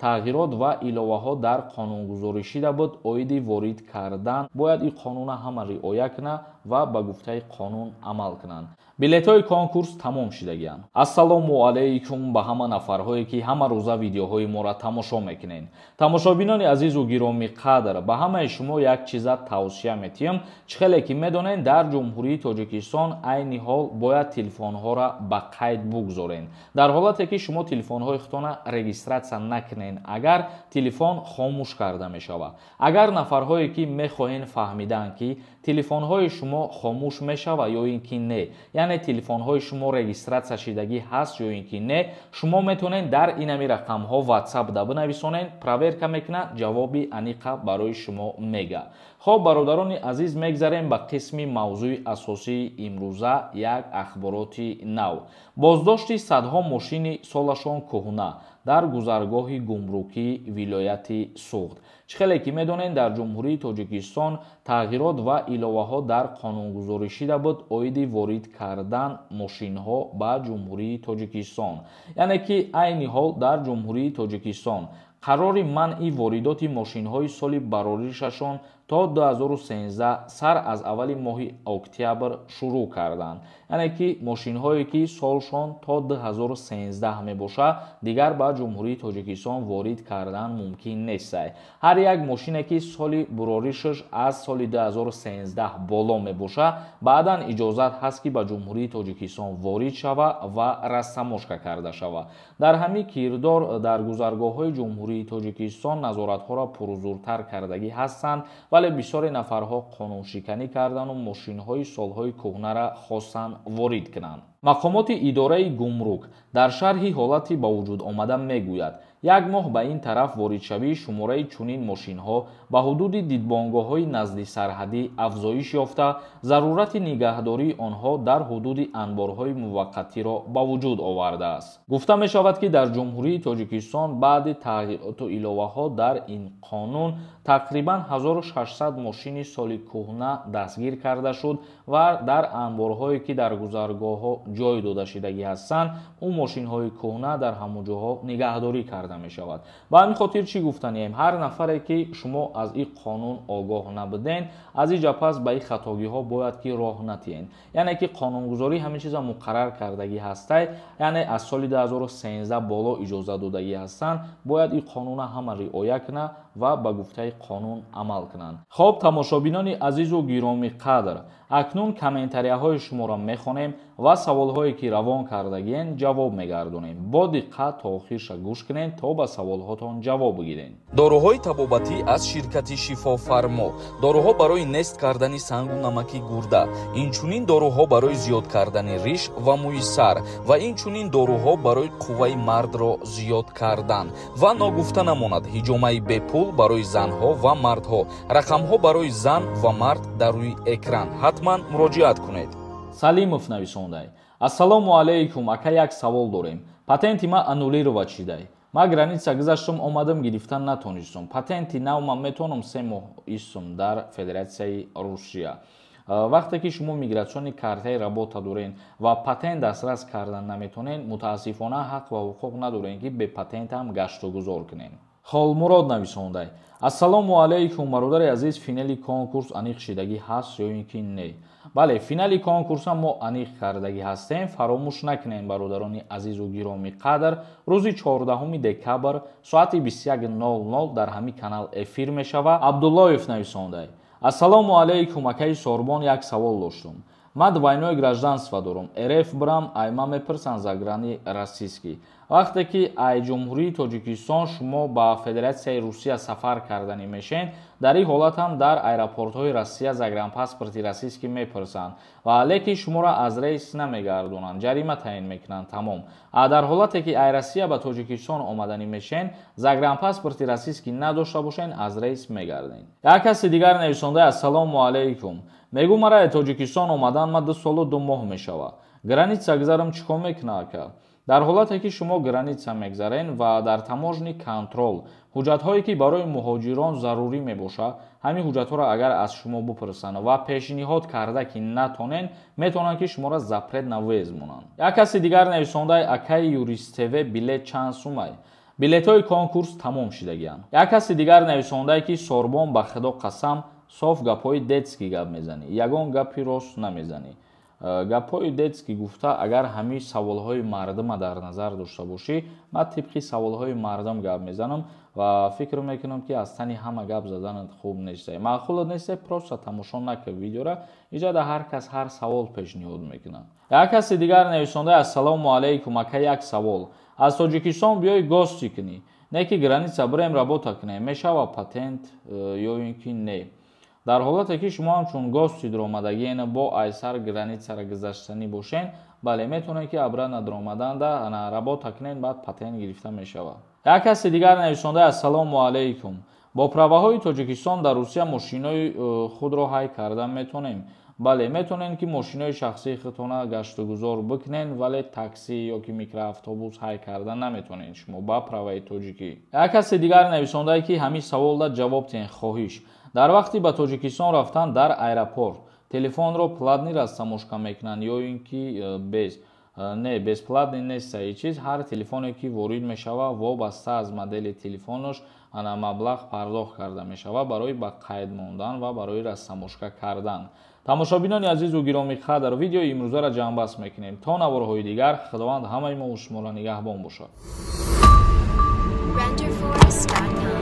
Тағйирот ва иловаҳо дар қонунгузорӣ шида буд оиди ворид кардан. Бояд ин қонуна ҳама риоя кунад ва ба гуфтаи қонун амал кунанд. Билетҳои конкурс тамом шидагианд. Ассалому алайкум ба ҳама нафарҳое, ки ҳама рӯза видеоҳои моро тамошо мекунед. Тамошобинони азизу гиромӣ қадр, ба ҳамаи шумо як чиза тавсия метиҳам. Чӣ хеле ки медонед, дар Ҷумҳурии Тоҷикистон айни ҳол бояд телефонҳоро ба қайд бугзорен. Дар ҳолате ки шумо телефонҳои худтона регистрация накунед, агар телефон хомӯш карда мешавад. Агар нафарҳое ки мехоҳед фаҳмидан, ки телефонҳои шумо хомӯш мешавад ё ин ки не, яъне телефонҳои шумо регистрация шидагӣ ҳаст ё ин ки не, шумо метавонед дар инами рақамҳо WhatsApp да бинависонед, проверка мекунад, ҷавоби аниқа барои шумо мега. Хоб, бародарони азиз, мегзарем ба қисми мавзӯи асосии имрӯза. Як ахбороти нав: боздошти садҳо мошини солашон кӯҳна дар гузаргоҳи гумрукии вилояти Суғд. Чӣ хеле ки медонед, дар Ҷумҳурии Тоҷикистон тағйирот ва иловаҳо дар қонунгузорӣ шида буд оиди ворид кардан мошинҳо ба Ҷумҳурии Тоҷикистон. Яъне ки айни ҳол дар Ҷумҳурии Тоҷикистон қарори манъи воридоти мошинҳои соли бароришашон то 2013 сар аз аввали моҳи октябр шурӯъ карданд. Яъне ки мошинҳое ки солшон то 2013 мебошад, дигар ба Ҷумҳурии Тоҷикистон ворид кардан мумкин нест. Ҳар як мошине ки соли буроришаш аз соли 2013 боло мебошад, баъдан иҷозат ҳаст, ки ба Ҷумҳурии Тоҷикистон ворид шава ва растаможка карда шава. Дар ҳамин кирдор дар гузаргоҳҳои Ҷумҳурии Тоҷикистон назоратҳоро пурзуртар кардагӣ ҳастанд, вале бисёре нафарҳо қонуншиканӣ кардану мошинҳои солҳои кӯҳнара хостанд ворид кунанд. Мақомоти идораи гумрук дар шарҳи ҳолати ба вуҷуд омада мегӯяд, як моҳ ба ин тараф воридшавии шумораи чунин мошинҳо ба ҳудуди дидбонгоҳҳои назди сарҳадӣ афзоиш ёфта, зарурати нигаҳдории онҳо дар ҳудуди анборҳои муваққатиро ба вуҷуд овардааст. Гуфта мешавад, ки дар Ҷумҳурии Тоҷикистон баъди тағйироту иловаҳо дар ин қонун тақрибан 1600 мошини соли кӯҳна дастгир карда шуд ва дар анборҳое ки дар гузаргоҳҳо ҷой дода шидагӣ ҳастанд, он мошинҳои кӯҳна дар ҳамон ҷоҳо нигаҳдорӣ карда мешавад. Ба ҳамин хотир чӣ гуфтанием? Ҳар нафаре ки шумо аз ин қонун огоҳ набуден, аз ин ҷа пас ба ин хатогиҳо бояд ки роҳ натиҳен. Яъне ки қонунгузорӣ ҳамин чиза муқаррар кардагӣ ҳастай, яъне аз соли 2013 боло иҷозат додагӣ ҳастанд. Бояд ин қонуна ҳама риоя кунад ва ба гуфтаи қонун амал кунанд. Хоб, тамошобинони азизу гиромӣ қадр, акнун комментарияҳои шуморо мехонем ва саволҳое ки равон кардагиен, ҷавоб мегардонем. Бо диққат то охирша гӯш кунед, то ба саволҳотон ҷавоб бигиред. Доруҳои табобатӣ аз ширкати Шифофармо. Доруҳо барои нест кардани сангу намаки гурда, инчунин доруҳо барои зиёд кардани риш ва мӯи сар ва инчунин доруҳо барои қувваи мардро зиёд кардан. Ва ногуфта намонад, ҳиҷомаи бепул барои занҳо ва мардҳо. Рақамҳо барои зан ва мард дар рӯи экран, ҳатман муроҷиат кунед. Салимов нависондай: «Ассалому алайкум, ака, як савол дорем. Патенти ма аннулировать шидай. Ма граница гузаштум, омадам, гирифтан натонистум. Патенти нав ман метавонам 3 моҳ истум дар Федератсияи Русия?» Вақте ки шумо миграционный картаи работа дорен ва патент дастрас кардан наметонен, мутаассифона, ҳақ ва ҳуқуқ надорен, ки бе патент ҳам гаштугузор кунен. Холмурод нависондай: «Ассалому алайкум, бародари азиз, финали конкурс аниқ шидагӣ ҳаст ё ин ки не?» Бале, финали конкурса мо аниқ кардагӣ ҳастем. Фаромӯш накунем, бародарони азизу гиромӣ қадр, рӯзи 14 декабр соати 21:00 дар ҳамин канал эфир мешавад. Абдуллоев нависондай: «Ассалому алайкум, акаи Сорбон, як савол доштум. Ман двойное гражданство дорум. РФ бирам, ай ман мепурсанд заграни российский?» Вақте ки ай Ҷумҳурии Тоҷикистон шумо ба Федератсияи Русия сафар карданӣ мешен, дар ин ҳолат ҳам дар аэропортҳои Россия загранпаспорти российский мепурсанд ва лекин шуморо аз рейс намегардонанд, ҷарима таъин мекунанд, тамом. А дар ҳолате ки ай Россия ба Тоҷикистон омаданӣ мешен, загранпаспорти российский надошта бошен, аз рейс мегарден. Як каси дигар нависонда: «Ассалому алайкум, мегӯ, мара Тоҷикистон омадан ма 2 солу 2 моҳ мешавад. Граница гузарам, чӣ кор мекуна, ака?» Дар ҳолате ки шумо граница мегзарен ва дар таможенный контроль ҳуҷҷатҳое ки барои муҳоҷирон зарурӣ мебошад, ҳамин ҳуҷҷатҳоро агар аз шумо бипурсанд ва пешниҳод карда ки натонен, метавонанд ки шуморо запрет на въезд монанд. Як каси дигар нависондаи: «Акаи Юрист ТВ, билет чанд сумай?» Билетҳои конкурс тамом шидагианд. Як каси дигар нависондае, ки Сорбон, ба худо қасам, соф гапҳои детский гап мезанӣ, ягон гапи рост намезанӣ. Гапҳои детский гуфта, агар ҳамин саволҳои мардума дар назар дошта бошӣ, ман тибқи саволҳои мардум гап мезанам ва фикр мекунам, ки аз тани ҳама гап заданат хуб несте, маъқулат несте, просто тамошо накар видеора. Иҷода ҳар кас ҳар савол пешниҳод мекунад. Як каси дигар нависонда: «Ассалому алайкум, ака, як савол. Аз Тоҷикистон биёй гости кунӣ, не ки граница бирем, работа кунем, мешава патент ё ин ки не?» Дар ҳолате ки шумо ҳамчун гости дуромадагиена, бо айсар границара гузаштанӣ бошен, бале, метавонед, ки обратно дуромаданда работа кунед, баъд патент гирифта мешавад. Як каси дигар нависонда: «Ассалому алайкум, бо праваҳои Тоҷикистон дар Русия мошинои худро ҳай карда метонем?» Бале, метавонед, ки мошинои шахсии худтона гаштугузор бикунед, вале такси ё ки микроавтобус ҳай карда наметавонед шумо ба праваи тоҷикӣ. Як каси дигар нависондае, ки ҳамин саволда ҷавоб тиҳен, хоҳиш. Дар вақти ба Тоҷикистон рафтан дар аэропорт телефонро платный растаможка мекунанд ё ин ки без? Не, бесплатный нест ҳеҷ чиз. Ҳар телефоне ки ворид мешава, вобаста аз модели телефонош ана маблағ пардохт карда мешава барои ба қайд мондан ва барои растаможка кардан. Тамошобинони азизу гиромиқадр, видеои имрӯзаро ҷамъбаст мекунем. То наворҳои дигар Худованд ҳамаи мо шуморо нигаҳбон бошад. Renderforest.com.